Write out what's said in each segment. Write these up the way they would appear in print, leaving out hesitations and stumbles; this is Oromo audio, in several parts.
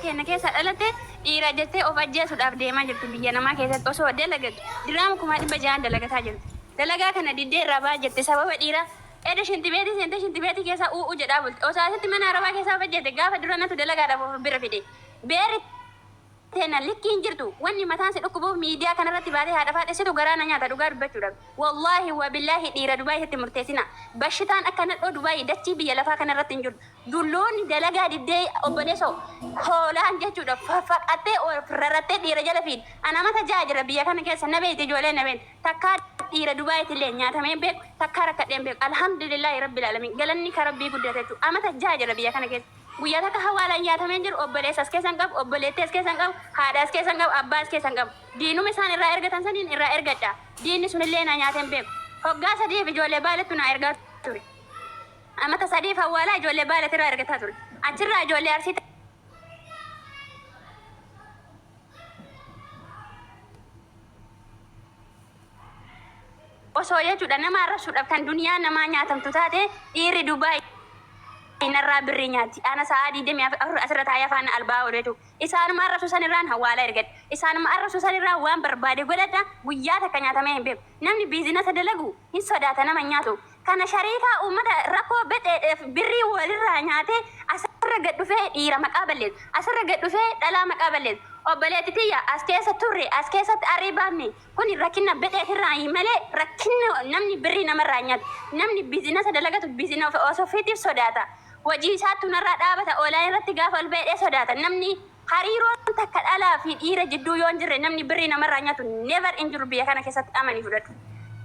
Keenya keessa dhalatte dhiira jettee of ajjeesuudhaaf deemaa jirti. Biyya namaa keessatti osoo dalagattu diraama 600,000 dalagataa jirti. Dalagaa kana diddee irraa ba'aa jirti sababa dhiiraa. Eda shintibeetii seentee shintibeetii keessaa uu'u jedhaa bulti. Osoo asitti mana arabaa keessaa of ajjeeste gaafa dura natu dalagaadhaaf of bira fide. Beerri teenna likkii hin jirtu. Wanni mataan si dhukkubuuf miidiyaa kanarratti baatee haadha faaxessitu garaa na nyaata dhugaa dubbachuudhaaf. Wallaahi wabillaahi dhiira Dubaayitti murteessina. Bashitaan akka nadhoo Dubaayii dachii biyya lafaa kanarratti hin jirtu. Dulloonni dalagaa diddee obboleessoo hoolaan jechuudha faffaqattee of rarrattee dhiira jala fiigdi. An amata 6 jira biyya kana keessa na beekti ijoolleen na beekti. Takkaa dhiira Dubaayitti illee nyaatamee hin beeku takkaa rakkadhee hin beeku. Alhamdulillaahi rabbil aalamiin galanni ka rabbii guddate jechuudha. Amata 6 jira biyya kana keessa. Guyyaa takka hawaalaan nyaatamee hin jiru obboleessa as keessa hin qabu obboleettii as keessa hin qabu haadha as keessa hin qabu abbaa as keessa hin qabu. Diinuma isaan irraa ergatan saniin irraa ergadha. Diinni sunillee na nyaatee hin beeku. Hoggaa sadiif ijoollee Baalettu naa ergaa ture. Amata sadiif Hawwaalaa ijoollee Baaletirraa ergataa ture. Achirraa ijoollee Arsii osoo jechuudha nama arrabsuudhaaf kan duniyaa namaa nyaatamtu taate dhiirri Dubaay narraa birrii nyaatti. Ana sa'aa 24 asirra taa'ee afaan albaa oolu jechuudha. Isaanuma arrabsu sanirraan hawwaalaa ergadha. Isaanuma arrabsu sanirraa waan barbaade godhadha. Guyyaa takka nyaatamee hin beeku. Namni biizinasa dalagu hin sodaata nama hin nyaatu. Kana shariikaa uummata rakkoo bexeedheef birrii walirraa nyaatee asirra gad dhufee dhiira maqaa balleessu. Asirra gad dhufee dhalaa maqaa balleessu. Obboleetti tiyya as keessa turre as keessatti arrii baafne kuni rakkinna bexeetirraayi malee rakkinna namni birrii namarraa hin nyaatu. Namni bizinasa dalagatu bizina ofiitiif sodaata. Hojii isaattu narraa dhaabata online irratti gaafa ol ba'e sodaata. Namni Hariiroon takka dhalaa fi dhiira jidduu yoo hin jirre namni birrii namarraa nyaatu never hin jiru biyya kana keessatti amanii fudhadhu.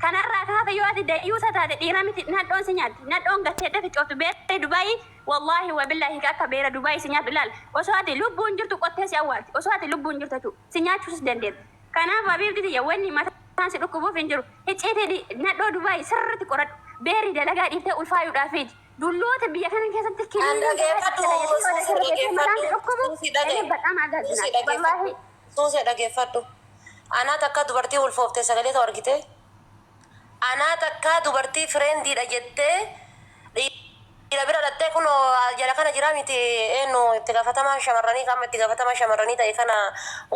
Kanarraa kan hafe yoo ati dayyuusa taate dhiira miti nadhoon si nyaatti. Nadhoon gad teettee ficooftu beerri Dubaayii wallaahi wabillaahi ka akka beera Dubaayii si nyaatu ilaali. Osoo ati lubbuun jirtu qottee si awwaalti. Osoo ati lubbuun jirtu jechuudha. Si nyaachuusis dandeetti. Kanaaf habiibti tiyya wanni mataan si dhukkubuuf hin jiru. Icciitii nadhoo Dubaayii sirriitti qoradhu. Beerri dalagaa dhiiftee ulfaayuudhaaf fiidi. Dulloota biyya kana keessatti An kiliinii garaa dhageeffadhu caccaba jettee suusii yoo dhaqxee mataan si dhageeffadhu dhukkubu suusii inni dhaga'i baqaa suusii agazinaa dhageeffadhu wallaahi. suusii dhageeffadhu anaa takkaa dubartii ulfoofte sagalee ta'u argitee anaa takkaa dubartii fireendiidha jettee dhiira bira dhattee kunoo jala kana jira miti eenyu itti gaafatamaa shamarranii qaama itti gaafatamaa shamarranii ta'e kana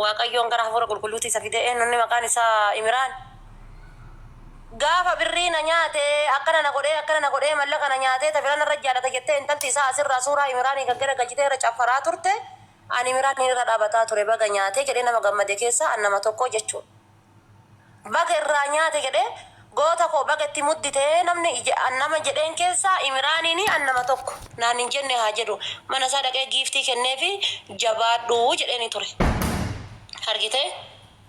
waaqayyoon gara hafuura qulqulluutti isa fide eenyu inni maqaan isaa Imiraan Gaafa birrii na nyaate akkana na godhee akkana na godhee mallaqa na nyaatee ta bira narra jaalata jettee intalti isaa asirraa suuraa Imiraanii gaggaragalchitee irra caffaraa turte ani Imiraaniin irra dhaabataa ture baga nyaate jedhee nama gammade keessaa an nama tokko jechuudha. Baga irraa nyaate jedhee goota koo baga itti muddite namni an nama jedheen keessaa Imiraaniini an nama tokko naan hin jenne haa jedhu mana isaa dhaqee giiftii kenneefi jabaadhu jedheeni ture. Argitee?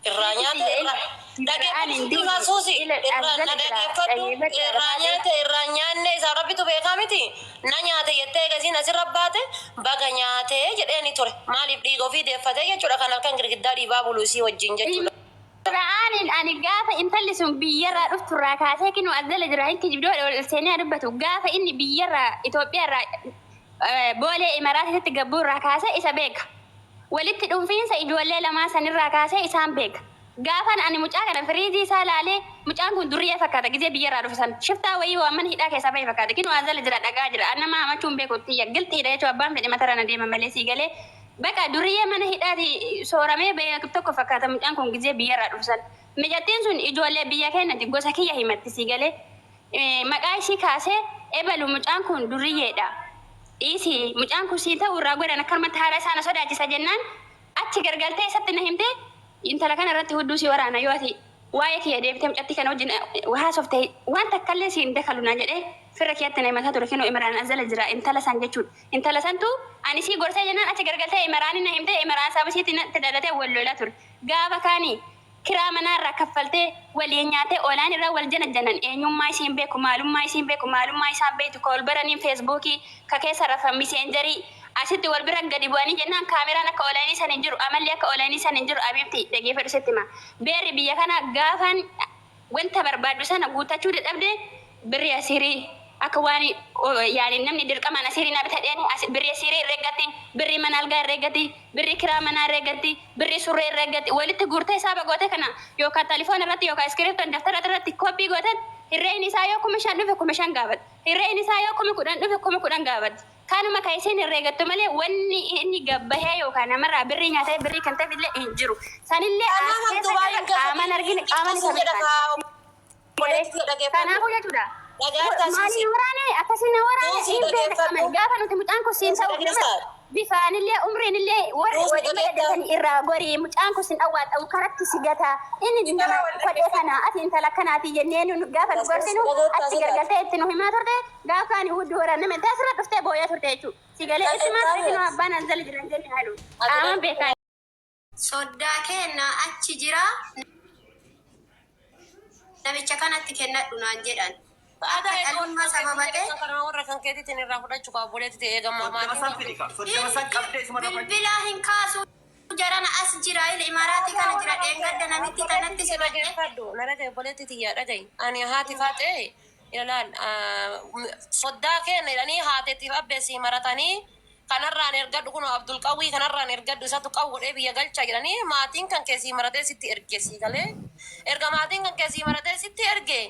Irraa Sitti nyaate tiyya irraa ila dhageeffadhu Qur'aan hin sitti himaa duune suusi ila irraa as na jala jira dhageeffadhu dhageeffadhu irraa arafaaxee. nyaate irraa nyaanne isaa rabbitu beekaa miti na nyaate jettee egasiin asirra baate baga nyaate jedheeni ture maaliif dhiiga ofii deeffatee jechuudha kan halkan girgiddaa dhiibaa bulu isii wajjin jechuudha. Qur'aanin ani gaafa intalli sun biyyarraa dhufturraa kaasee kinoo as jala jira hin kijibdoo ol seenee haa dubbatu gaafa inni biyyarraa Itoophiyaarraa Boolee Imaraatitti gabbuurraa kaasee isa beeka. Walitti dhunfiinsa ijoollee lamaa sanirraa kaasee isaan beeka. Gaafan ani mucaa kana firiizii isaa laalee mucaan kun durriyyee fakkaata gizee biyyarraa dhufe san. Shiftaa wayii waan mana hidhaa keessaa bahe fakkaata. Kinoo as jala jira dhagaa jira. An nama hamachuu hin beeku tiyya gilxiidha jechuun abbaan fedhe matarra na deema malee sii galee. Baqa durriyyee mana hidhaati sooramee bahe tokko fakkaata mucaan kun gizee biyyarraa dhufe san. Micattiin sun ijoollee biyya keenyati gosa kiyya himatti sii galee. Maqaa ishii kaasee ebalu mucaan kun durriyyeedha. Dhiisi mucaan kun siin ta'u irraa godhan akkanumatti haala isaa na sodaachisa jennaan achi gargaltee isatti na himte intala kana irratti hudduu si waraana yoo ati waa'ee kiyya deebitee mucattii kana wajjin haasofte waan takkallee siin dakalu naan jedhee firra kiyyatti na himataa ture kinoo Imraan as jala jira intala san jechuudha. Intala santu ani sii gorsee jennaan achi gargaltee Imraanii na himte Imraan sababa isiitti natti dhalatee wal lolaa ture. Gaafa kaani Kiraa manaa irraa kaffaltee, waliin nyaatee, oolaan irraa wal janajjanan, eenyummaa isii hin beeku, maalummaa isii hin beeku, maalummaa isaa hin beektu, ka wal baraniin feesbuukii, ka keessa rafan miseenjarii, asitti wal bira gadi bu'anii jennaan kaameraan akka oolaayinii san hin jiru, amalli akka oolaayinii san hin jiru, abiibti dhageeffadhu sitti hima. Beerri biyya kanaa gaafan wanta barbaaddu sana guuttachuu dadhabde birrii asiirii akka waan yaani namni dirqamaan asiirii naa bita jedhanii as birrii asiirii herreeggatti, birrii mana algaa herreeggatti, birrii kiraa manaa herreeggatti, birrii surree herreeggatti walitti guurtee hisaaba gootee kana yookaan talifoona irratti yookaan iskiriiptoon daftara irratti koppii gooteet herreeyni isaa yoo 5,000 dhufe 5,000 gaafatti. Herreeyni isaa yoo 10,000 dhufe 10,000 gaafatti. Kanuma kan isheen herreegattu malee wanni inni gabbahee yookaan namarraa birrii nyaatee birrii kan ta'e illee hin jiru. Sanillee as Kanaaf keessa Dubaayin jira qaamaan argine qaamaan keessatti isa jedha beekan. kaa obboleetti kee dhageeffadhu. Kanaafuu jechuudha. Dhagaartaa Maaliin suusii. waraane akkasii na waraane Suusii hin beekne dhageeffadhu. qaban gaafa nuti mucaan kun siin Suusii ta'u nama dhageessaa. bifaanillee umriinillee warri Suusii waliin dhageessaa. madadatan irraa gorii mucaan kun siin awwaadhamu karatti si gata inni Intala intala wal uffadhee dhageeffadhu. kana ati intala kanaati jennee nu gaafa nu gorsinu Dhageettaa achi sodaata. gargaltee itti nu himaa turte gaafa ani hudduu waraaname asirra dhuftee booyaa turte jechuudha. Si galee itti maal Dhageettaa itti abbaan anzali jiran jenne haalu qaamaan beekaa. Soddaa keenna achi jira namicha kanatti kennadhu naan jedhan. Akka dhalummaa sababa ta'e Kana warra kan keetiitiin irraa fudhachuu qaba obboleetti ta'e eegamaa Soddoma san fidi ka. Soddoma san qabdee isuma dafa. bilbilaa hin kaasu jarana as jira ila imaraatii kana jira dheengadda namitti tanatti simadhe. Dhaggeeffadhu na dhagaye obboleetti tiyyaa dhagaye ani haati faaxee ilaal soddaa keenya jedhanii haateetiif abbeessii maratanii kanarraan ergadhu kun Abdul Qawwii kanarraan ergadhu isatu qaw godhee biyya galcha jedhanii maatiin kan keessii maratee sitti erge sii galee erga maatiin kan keessii maratee sitti erge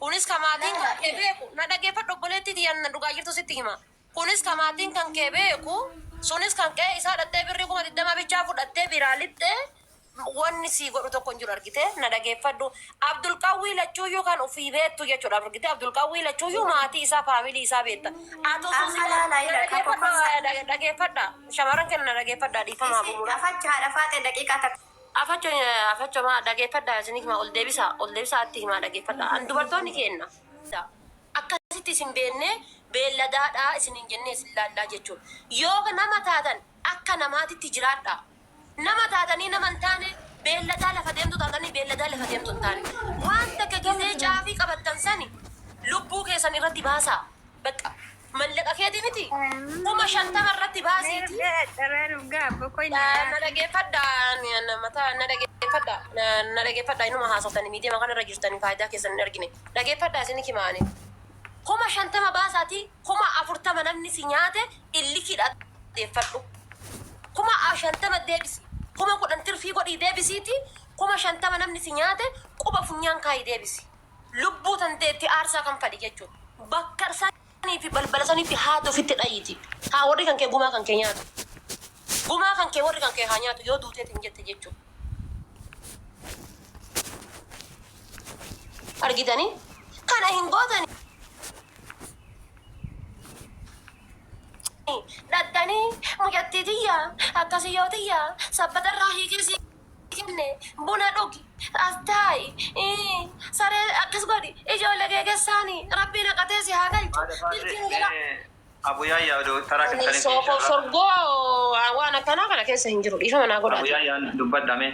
kunis ka maatiin kan kee beeku na dhaggeeffadhu obboleetti tiyyaan na dhugaa jirtu sitti hima kunis ka maatiin kan kee beeku sunis kan qe'ee isaa dhattee birrii 20,000 bichaa fudhattee biraa lixxee wanni sii godhu tokko hin jiru argite na dhageeffadhu. Abdul Qawwii lachuuyyuu kan ofii beektu jechuudha argite. Abdul Qawwii lachuuyyuu maatii isaa faamilii isaa beekta. Atoo Amma laala na ila ka dhageeffadhu kokkossa. dhageeffadha shamarran kenna na dhageeffadha dhiifamaa Isi bu'uura. afacha haadha faate daqiiqaa takka. Afacho afacho maa dhageeffadha isinii himaa ol deebisa ol deebisa atti himaa dhageeffadha. An dubartoonni kenna. Akkasitti isin beennee beelladaadhaa isin hin jennee isin laallaa jechuudha. Yoo nama taatan akka namaatitti jiraadha. Nama taatanii nama hin taane beelladaa lafa deemtu taatanii beelladaa lafa deemtu hin taane. Waan takka gizee caafii qabattan sani lubbuu keessan irratti baasaa. Bakka mallaqa keetii miti 50,000 irratti baasiiti. Na dhageeffadha mataa na dhageeffadha na dhageeffadha inuma haasoftanii miidiyaa kana irra jirtanii faayidaa keessan hin argine. Dhageeffadha isin himaani. 50,000 baasaatii 40,000 namni si nyaate illikiidha deeffadhu. 50,000 deebisi. 10,000 tirfii godhii deebisiiti. 50,000 namni si nyaate quba funyaan kaayii deebisi. Lubbuu tan teetti aarsaa kan fadhi jechuudha. Bakka sanii fi balbala sanitti haata ofitti dhayiiti. Haa warri kan kee gumaa kan kee nyaatu. Gumaa kan kee warri kan kee haa nyaatu yoo duuteet hin jette jechuudha. Argitanii? Kana hin gootanii. Dhattanii mucattii tiyya akkasii yoo tiyya sabbata irraa hiikee si kenne buna dhugi as taa'i saree akkas godhi ijoollee kee keessaani rabbii naqatee si haa galchu milkiin gala. Abu Yaayyaa odoo taraa keessanii Soofoo sorgoo waan akkanaa kana keessa hin jiru dhiifama naa Abu godhaati. Yaayyaan dubbadhame.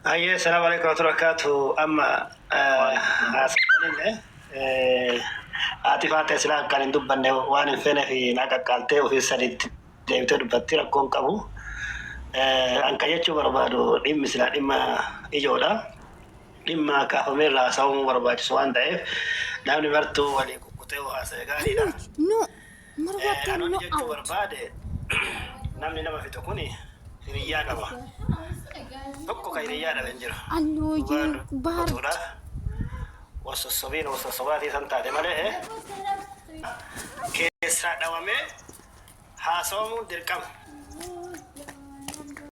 Ayyee, salaamu alaikum warahmatullahi wabarakatuh. Amma haasa'anillee haati faatee silaa akkaan hin dubbanne waan hin feene fi na qaqqaaltee ofii sadiitti deebitee dubbatti rakkoon qabu. An kan jechuu barbaadu dhimmi silaa dhimma ijoodha. Dhimma kaafamee irraa haasa'uu barbaachisu waan ta'eef namni martuu walii kukkutee haasa'e gaariidha. No, Marwa Ani no jechuu out. barbaade namni nama fixu kuni hiriyyaa qaba. Tokko kan hiriyyaa dhabe hin jiru. Alloyee Dhugaa baar. dubbatuudhaaf wassossobiin wassossobaatii san taate malee keessaa dhawamee haasawamuun dirqama.